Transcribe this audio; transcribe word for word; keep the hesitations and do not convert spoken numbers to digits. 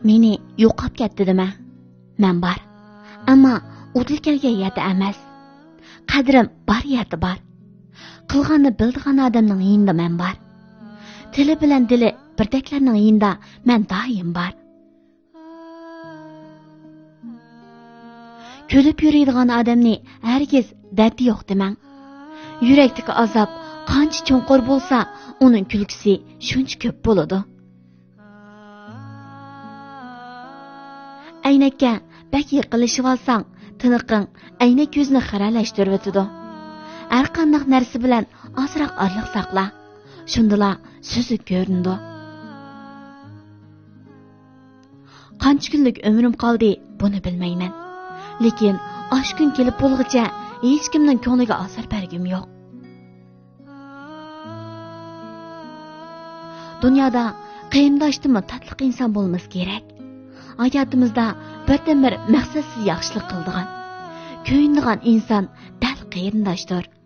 مېنى يوقاپ كەتتى دېمە. مەن بار. ئەمما ئۇدۇل كەلگەن يەردە ئەمەس. قەدرىم بار يەردە بار. قىلغاننى بىلىدىغان ئادەمنىڭ يېنىدا مەن بار. تىلى بىلەن دىلى بىردەكلەرنىڭ يېنىدا مەن دائىم بار. كۈلۈپ يۈرىدىغان ئادەمنى ھەرگىز دەردى يوق دېمەڭ. يۈرەكتىكى ئازاب قانچە چوڭقۇر بولسا، ئۇنىڭ كۈلكىسى شۇنچە كۆپ بولىدۇ. ئەينەككە بەك يېقىنلىشىۋالساڭ، تىنىقىڭ ئەينەك يۈزنى خىرەلەشتۈرۈۋېتىدۇ. ھەرقانداق نەرسە بىلەن ئازراق ئارىلىق ساقلا. شۇندىلا سۈزۈك كۆرۈنىدۇ. قانچە كۈنلۈك ئۆمرۈم قالدى، بۇنى بىلمەيمەن. لېكىن ئاشۇ كۈن كېلىپ بولغۇچە ھېچكىمنىڭ كۆڭلىگە ئازار بەرگۈم يوق. دۇنيادا قېرىنداشتىنمۇ تاتلىق ئىنسان بولمىسا كېرەك. ھاياتىمىزدا بىردىنبىر مەقسەتسىز ياخشىلىق قىلىدىغان، كۆيۈنىدىغان ئىنسان دەل قېرىنداشتۇر.